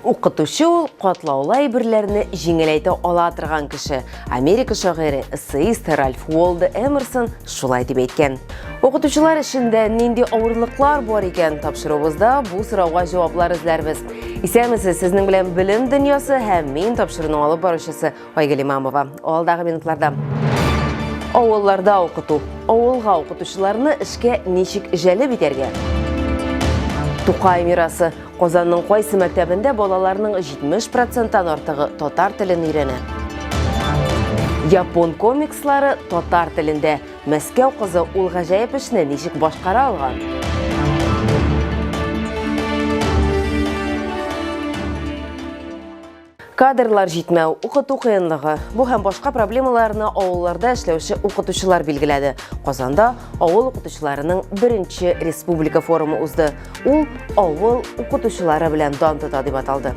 Укытучы ул катлаулы әйберләрне җиңеләйтә ала торган кеше. Америка шагыйре, эссеист Ральф Уолдо Эмерсон шулай дип әйткән. Укытучылар эшендә нинди авырлыклар бар икән? Тапшыруыбызда бу сорауга җаваплар эзләрбез. Исәнмесез, сезнең белән Белем дөньясы һәм мин тапшыруның алып баручысы Айгөл Имамова. Алдагы минутларда авылларда укыту. Авылга укытучыларны эшкә ничек җәлеп итәргә? Тукай мирасы. Казанның кайсы мәктәбендә балаларның 70 проценттан артыгы татар телен өйрәнә? Япон комикслары татар телендә. Мәскәү кызы ул гаҗәеп эшне ничек башкара алган? Кадрлар җитмәү, укыту кыенлыгы, бу һәм башка проблемаларны авылларда эшләүче укытучылар билгеләде. Казанда авыл укытучыларының беренче республика форумы узды. Ул авыл укытучылары белән дан тота дип аталды.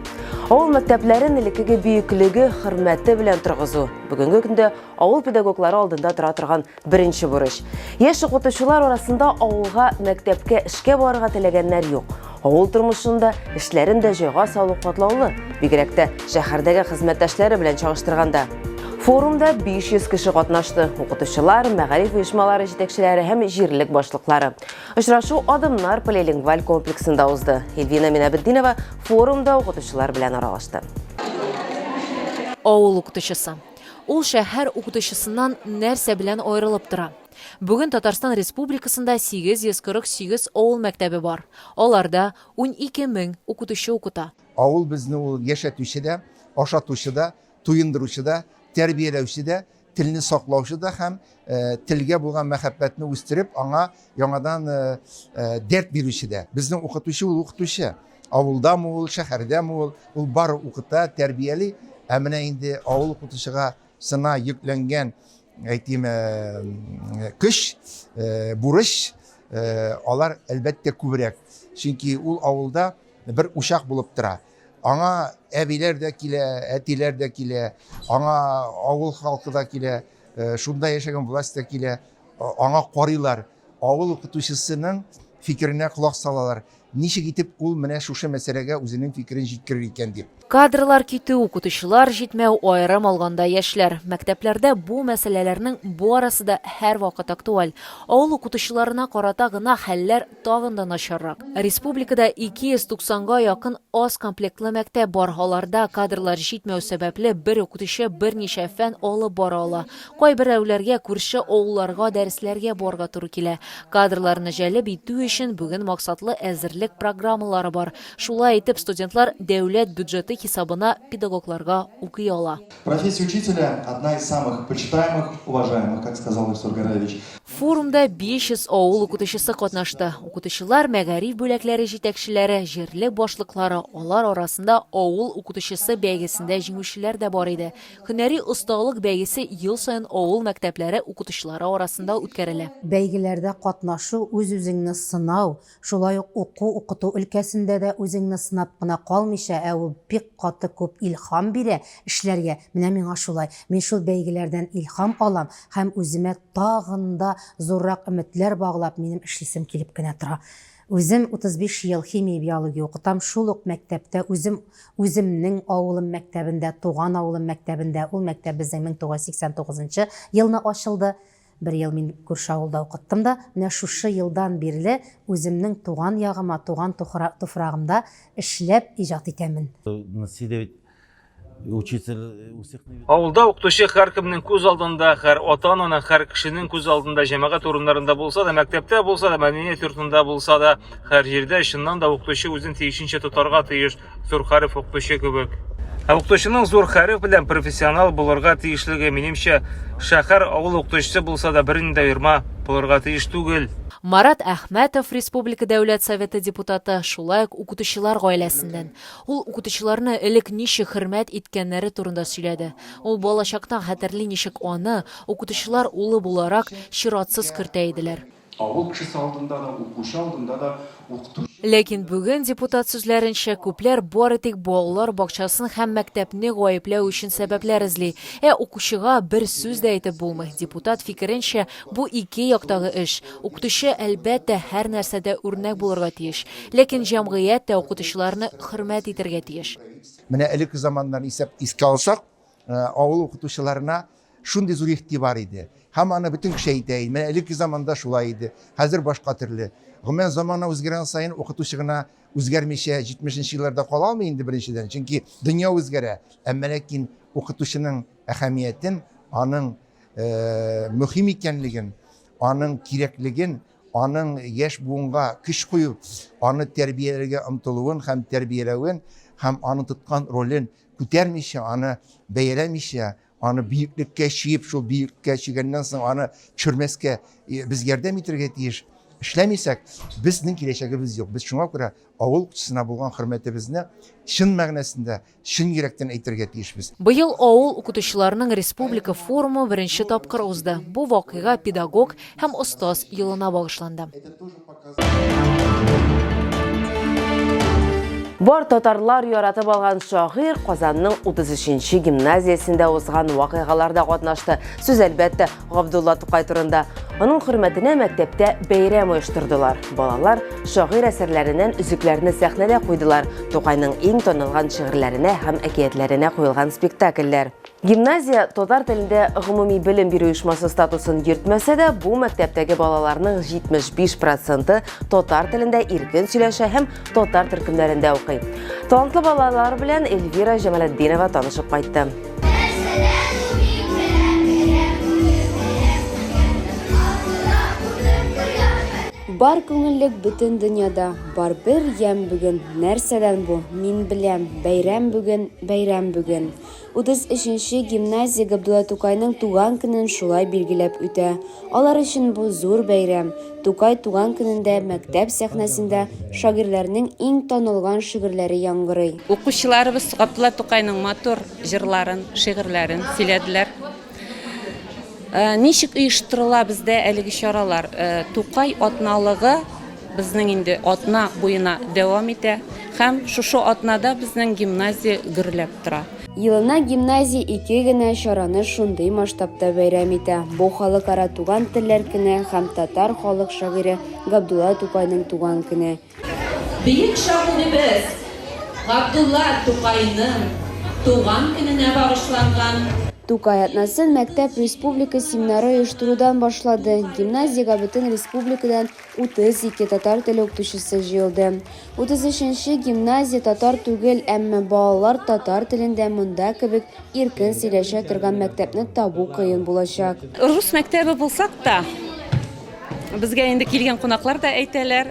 Авыл мәктәпләрен элеккеге бөеклеге, хөрмәте белән торгызу бүгенге көндә авыл педагоглары алдында тора торган Беренче бурыч. Яшь укытучылар арасында авылга, мәктәпкә эшкә барырга теләгәннәр юк. Авыл тормышын да, эшләрен дә җайга салу катлаулы, бигрәк тә шәһәрдәге хезмәттәшләре белән чагыштырганда. Форумда 500 кеше катнашты. Укытучылар, мәгариф оешмалары җитәкчеләре һәм җирлек башлыклары. Очрашу Адымнар полилингваль комплексында узды. Эльвина Минабетдинова форумда укытучылар белән аралашты. Авыл укытучысы. Ул шәһәр укытучысыннан нәрсә белән аерылып тора? Бүген Татарстан Республикасында 848 авыл мәктәбе бар. Аларда 12 мең укытучы укыта. Авыл безне ул яшәтүче дә, ашатучы да, туендыручы да, тәрбияләүче дә, телне саклаучы да һәм телгә булган мәхәббәтне үстереп, аңа яңадан дәрт бирүче дә. Безнең укытучы ул укытучы. Авылдамы ул, шәһәрдәме ул, ул бары укыта, тәрбияли. Ә менә инде авыл укытучыга сына йөкләнгән, әйтим, көч, бурыч, алар әлбәттә күбрәк. Чөнки ул авылда бер учак булып тора. Аңа әбиләр дә килә, әтиләр дә килә, аңа авыл халкы да килә, шунда яшәгән власть та килә, аңа карыйлар. Авыл укытучысының фикеренә колак салалар. Ничек итеп ул менә шушы мәсьәләгә үзенең фикерен җиткерер икән дип. Кадрлар китү, укытучылар җитмәү, аерым алганда яшьләр. Мәктәпләрдә бу мәсьәләләрнең барысы да һәрвакыт актуаль. Авыл укытучыларына карата гына хәлләр тагын да начаррак. Республикада 290 га якын аз комплектлы мәктәп бар. Аларда кадрлар җитмәү сәбәпле, бер укытучы берничә фән алып бара ала. Кайберәүләргә күрше авылларга дәресләргә барырга туры килә. Кадрларны җәлеп итү өчен бүген максатлы әзерлек программалары бар. Шулай итеп, студентлар дәүләт бюджеты хисабына педагогларга укый ала. Профессия учителя, одна из самых почитаемых, уважаемых, как сказал Ильсур Гараевич. Форумда 500 авыл укытучысы катнашты. Укытучылар, мәгариф бүләкләре җитәкчеләре, җирлек башлыклары, алар арасында Авыл укытучысы бәйгесендә җиңүчеләр дә бар иде. Һөнәри осталык бәйгесе ел саен авыл мәктәпләре укытучылары арасында үткәрелә. Бәйгеләрдә катнашу, үз-үзеңне сынау, шулай ук уку-укыту өлкәсендә дә үзеңне сынап кына калмыйча, ә ул бик каты күп илһам бирә эшләргә. Менә миңа шулай. Мин шул бәйгеләрдән илһам алам һәм үземә тагын да зуррак өметләр баглап, минем эшлисем килеп кенә тора. Үзем 35 ел химия-биология укытам, шул ук мәктәптә, үзем үземнең авылым мәктәбендә, туган авылым мәктәбендә, ул мәктәп безнең 1989 нчы елны ачылды. Бер ел мин күрше авылда укыттым да, менә шушы елдан бирле үземнең туган ягыма, туган туфрагымда эшләп иҗат итәмен. Авылда укытучы һәркемнең күз алдында, һәр ата-ананың, һәр кешенең күз алдында, җәмәгать урыннарында булса да, мәктәптә булса да, мәдәният йортында булса да, һәр җирдә чыннан да укытучы үзен тиешенчә тотарга тиеш, зур хәреф укытучы кебек. Ә укытучының зур хәреф белән профессионал булырга тиешлеге, минемчә, шәһәр, авыл укытучысы булса да бернинди аерма булырга тиеш түгел. Марат Әхмәтов, республика Дәүләт Советы депутаты, шулай ук укытучылар гаиләсеннән. Ул укытучыларны элек ничек хөрмәт иткәннәре турында сөйләде. Ул балачактан хәтерли ничек аны, укытучылар улы буларак, чиратсыз кертә иделәр. Авыл кешесе алдында да, укучы алдында да укытучы. Ләкин бүген, депутат сүзләренчә, күпләр бары тик балалар бакчасын һәм мәктәпне гаепләү өчен сәбәпләр эзли. Ә укучыга бер сүз дә әйтеп булмый. Депутат фикеренчә, бу ике яктагы эш. Укытучы, әлбәттә, һәр нәрсәдә үрнәк булырга тиеш. Ләкин җәмгыять тә укытучыларны хөрмәт итәргә тиеш. Менә элекке заманнарны исәп искә алсак, э, авыл укытучыларына шундый зур игътибар иде. Һәм аны бөтен кеше әйтә иде. Менә элекке заманда шулай иде, хәзер башка төрле. Гомумән, замана үзгәргән саен укытучы гына үзгәрмичә 70 нче елларда кала алмый инде беренчедән, чөнки дөнья үзгәрә. Әмма ләкин укытучының әһәмиятен, аның э, мөһим икәнлеген, аның кирәклеген, аның яшь буынга көч куеп, аны тәрбияләргә омтылуын һәм тәрбияләвен һәм аның тоткан ролен күтәрмичә, аны бәяләмичә, аны бөеклеккә чөеп, шул бөеклеккә чөйгәннән соң аны төшермәскә э, без ярдәм итәргә тиеш. Эшләмисәк, безнең киләчәгебез юк. Без шуңа күрә авыл укытучысына булган хөрмәтебезне чын мәгънәсендә чын йөрәктән әйтергә тиешбез. Быел авыл укытучыларының республика форумы беренче тапкыр узды. Бу вакыйга педагог һәм остаз елына багышланды. Бар татарлар яратып алган шагыйрь Казанның 33 нче гимназиясендә узган вакыйгаларда катнашты. Сүз, әлбәттә, Габдулла Тукай турында. Аның хөрмәтенә мәктәптә бәйрәм оештырдылар. Балалар шагыйрь әсәрләреннән өзекләрне сәхнәдә куйдылар. Тукайның иң танылган шигырьләренә һәм әкиятләренә куелган спектакльләр. Гимназия татар телендә гомуми белем бирү оешмасы статусын йөртмәсә дә, бу мәктәптәге балаларның 75 проценты татар телендә иркен сөйләшә һәм татар төркемнәрендә укый. Талантлы балалар белән Эльвира Җамалетдинова танышып кайтты. Бар күңеллек бөтен дөньяда, Бар бер ямь бүген. Нәрсәдән бу? Мин беләм, Бәйрәм бүген, бәйрәм бүген. 33 нче гимназия Габдулла Тукайның туган көнен шулай билгеләп үтә. Алар өчен бу зур бәйрәм. Тукай туган көнендә мәктәп сәхнәсендә шагыйрьләрнең иң танылган шигырьләре яңгырый. Укучыларыбыз Габдулла Тукайның матур җырларын, шигырьләрен сөйләделәр. Ничек оештырыла бездә әлеге чаралар? Тукай атналыгы безнең инде атна буена дәвам итә һәм шушы атнада безнең гимназия гөрләп тора. Елына гимназия ике генә чараны шундый масштабта бәйрәм итә. Бу Халыкара туган телләр көне һәм татар халык шагыйре Габдулла Тукайның туган көне. Бөек шагыйребез Габдулла Тукайның туган көненә багышланган. Тукай атнасын мәктәп республика семинары оештырудан башлады. Гимназиягә бөтен республикадан 32 татар теле укытучысы җыелды. 33 нче гимназия татар түгел, әмма балалар татар телендә монда кебек иркен сөйләшә торган мәктәпне табу кыен булачак. Рус мәктәбе булсак та, Безгә инде килгән кунаклар да әйтәләр,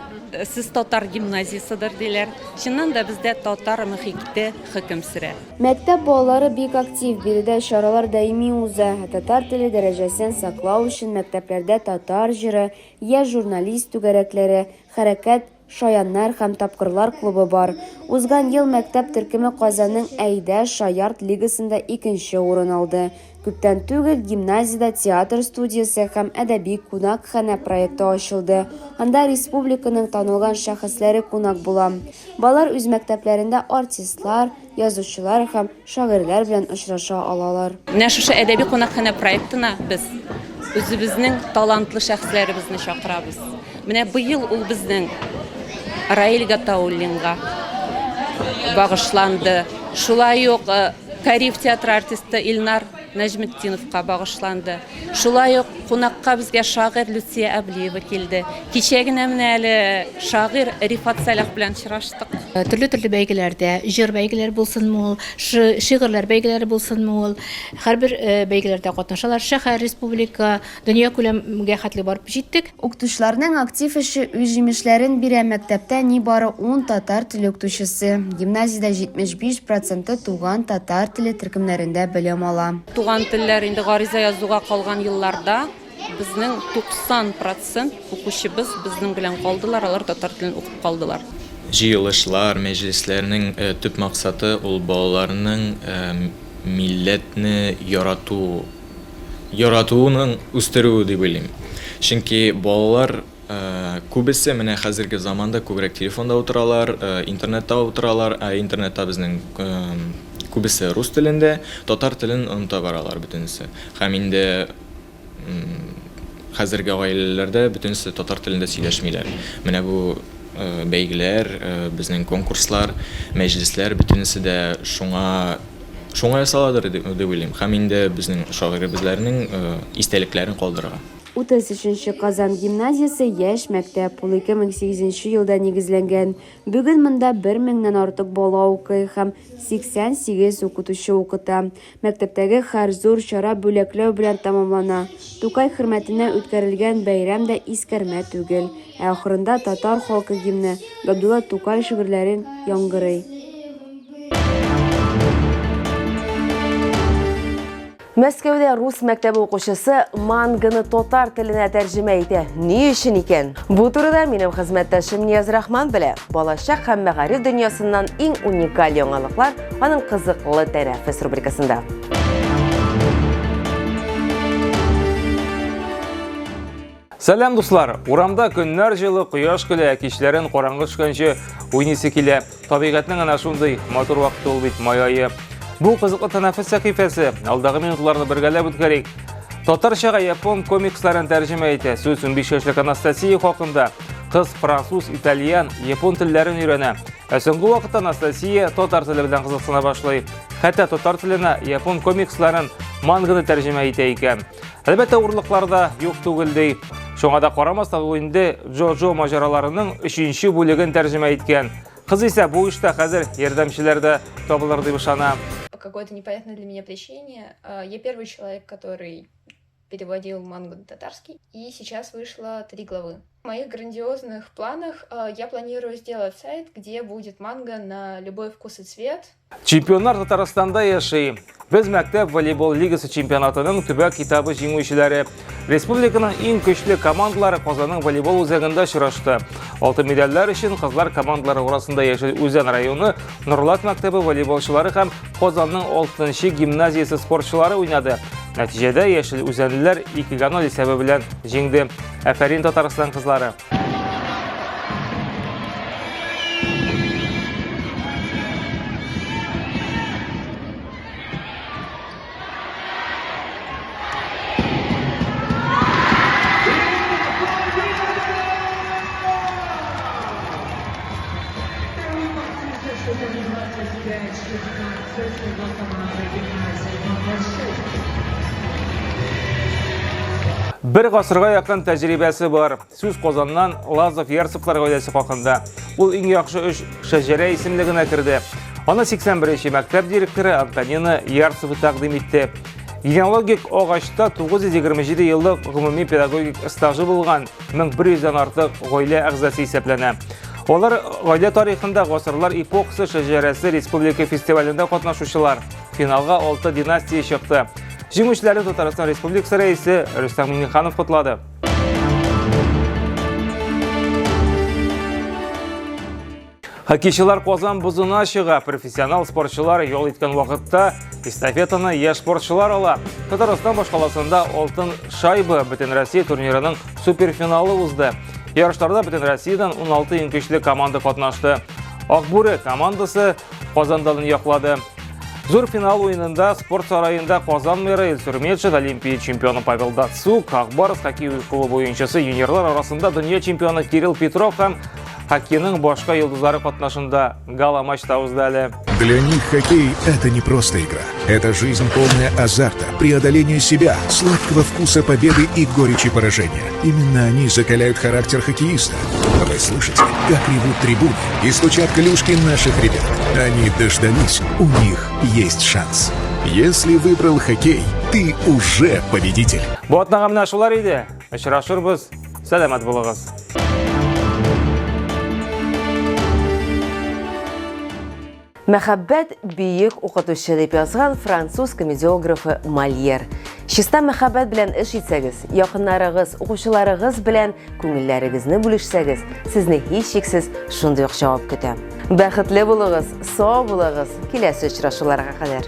сез татар гимназияседер диләр. Чыннан да бездә татар мөхите хөкем сөрә. Мәктәп балалары бик актив, биредә чаралар даими уза. Ә татар теле дәрәҗәсен саклау өчен мәктәпләрдә татар җыры, яшь журналист түгәрәкләре, хәрәкәт, Шаяннар һәм тапкырлар клубы бар. Узган ел мәктәп төркеме Казанның Әйдә, шаярт лигасында икенче урын алды. Күптән түгел гимназиядә театр студиясе һәм әдәби кунакханә проекты ачылды. Анда республиканың танылган шәхесләре кунак була. Балалар үз мәктәпләрендә артистлар, язучылар һәм шагыйрьләр белән очраша алалар. Менә шушы әдәби кунакханә проектына без үзебезнең талантлы шәхесләребезне чакырабыз. Менә быел ул безнең Раил Гатауллинга багышланды. Шулай ук э, Кариев театры артисты Илнар Нәҗметдиновка багышланды. Шулай ук кунакка безгә шагыйрь Люция Әблиева килде. Кичә генә менә әле шагыйрь Рифат Сәлах белән очраштык. Э, төрле-төрле бәйгеләрдә, җыр бәйгеләре булсынмы ул, шигырьләр бәйгеләре булсынмы ул, һәрбер э, бәйгеләрдә катнашалар. Шәһәр, республика, Дөнья күләмгә хәтле барып җиттек. Укытучыларның актив эше үз җимешләрен бирә, мәктәптә нибары ун татар теле укытучысы, гимназиядә 75 проценты туган татар теле төркемнәрендә белем ала. Туган телләр инде гариза язуга калган елларда безнең 90 процент укучыбыз безнең белән калдылар, алар татар телен укып калдылар. Җыелышлар, мәҗлесләрнең төп максаты ул балаларның милләтне ярату яратуының үстерүе дип уйлыйм. Чөнки балалар күбесе менә хәзерге заманда күбрәк телефонда утыралар, интернетта утыралар, ә интернетта безнең күбесе рус телендә, татар телен оныта баралар бөтенесе. Һәм инде хәзерге гаиләләрдә бөтенесе татар телендә сөйләшмиләр. Менә бу. бәйгеләр, безнең конкурслар, мәҗлесләр бөтенесе дә шуңа шуңа ясаладыр дип уйлыйм. Һәм инде безнең шагыйребезләрнең истәлекләрен калдырырга. 33 нче Казан гимназиясе яшь мәктәп, ул 2008 нче елда нигезләнгән. Бүген монда бер меңнән артык бала укый һәм 88 укытучы укыта. Мәктәптәге һәр зур чара бүләкләү белән тәмамлана. Тукай хөрмәтенә үткәрелгән бәйрәм дә искәрмә түгел. Ә ахырында татар халкы гимны, Габдулла Тукай шигырьләрен яңгырый. Мәскәүдә рус мәктәбе укучысы манганы татар теленә тәрҗемә итә. Ни өчен икән? Бу турыда минем хезмәттәшем Нияз Рахман белә. Балачак һәм мәгариф дөньясыннан иң уникаль яңалыклар аның кызыклы тәнәфес рубрикасында. Сәлам, дуслар! Урамда көннәр җылы, кояш көлә, кичләрен караңгы төшкәнче уйныйсы килә. Табигатьнең әнә шундый матур вакыты ул бит май ае. Бу кызыклы тәнәфес сәхифәсе. Алдагы минутларны бергәләп үткәрик. Татарчага япон комиксларын тәрҗемә итә. Сүз 15 яшьлек Анастасия хакында. Кыз француз, итальян, япон телләрен өйрәнә. Ә соңгы вакытта Анастасия татар теле белән кызыксына башлый. Хәтта татар теленә япон комиксларын манганы тәрҗемә итә икән. Әлбәттә, урлыклар да юк түгел ди. Шуңа да карамастан, ул инде Джоджо маҗараларының өченче бүлеген тәрҗемә иткән. Кыз исә бу эштә хәзер ярдәмчеләр дә табылыр дип ышана. По какой-то непонятной для меня причине я первый человек, который переводил мангу на татарский, и сейчас вышло три главы. В моих грандиозных планах я планирую сделать сайт, где будет манга на любой вкус и цвет. Чемпионнар Татарстанда яши. Без мәктәп волейбол лигасы чемпионатының төбәк этабы җиңүчеләре. Республиканың иң көчле командалары Казанның волейбол үзәгендә очрашты. Алтын медальләр өчен кызлар командалары арасында Яшел Үзән районы Норлат мәктәбе волейболчылары һәм Казанның 6 гимназиясе спортчылары уйнады. Нәтиҗәдә Яшел Үзәнлеләр 2-0 исәбе белән җиңде. Афәрин Татарстан кызлары! Бер гасырга якын тәҗрибәсе бар. Сүз Казаннан Лазов Ярцевлар гаиләсе хакында. Ул иң яхшы өч шәҗәрә исемлегенә керде. Аны 81 мәктәп директоры Антонина Ярцева тәкъдим итте. Генеалогик агачта 927 еллык гомуми педагогик стажы булган 1100 дән артык гаилә әгъзасы исәпләнә. Алар гаилә тарихында гасырлар эпохасы шәҗәрәсе республика фестивалендә катнашучылар. Финалга 6 династия чыкты. Җиңүчеләрне Татарстан Республикасы рәисе Рөстәм Миңнеханов котлады. Хоккейчылар Казан бозына чыга. Профессионал спортчылар ял иткән вакытта эстафетаны яшь спортчылар ала. Татарстан башкаласында Алтын шайба Бөтенроссия турнирының суперфиналы узды. Ярышларда бөтен Россиядән 16 иң көчле команда катнашты. Акбүре командасы Казан данын яклады. Зур финал уенында спорт сараенда Казан мэры Илсур Метшин, Олимпия чемпионы Павел Дацук, Акбарс хоккей клубы уенчысы юниорлар арасында дөнья чемпионы Кирилл Петров һәм хоккейның башка йолдызлары катнашында гала-матч та узды әле. Для них хоккей – это не просто игра. Это жизнь полная азарта, преодоления себя, сладкого вкуса победы и горечи поражения. Именно они закаляют характер хоккеиста. Вы слышите, как ревут трибуны и стучат клюшки наших ребят. Они дождались, у них есть шанс. Если выбрал хоккей, ты уже победитель. Бу атнага менә шулар иде. Очрашырбыз. Сәламәт булыгыз. Мәхәббәт бөек укытучы дип язган француз комедиографы Мольер. Чиста мәхәббәт белән эш итсәгез, якыннарыгыз, укучыларыгыз белән күңелләрегезне бүлешсәгез, сезне һичшиксез шундый ук җавап көтә. Бәхетле булыгыз, сау булыгыз, киләсе очрашуларга кадәр.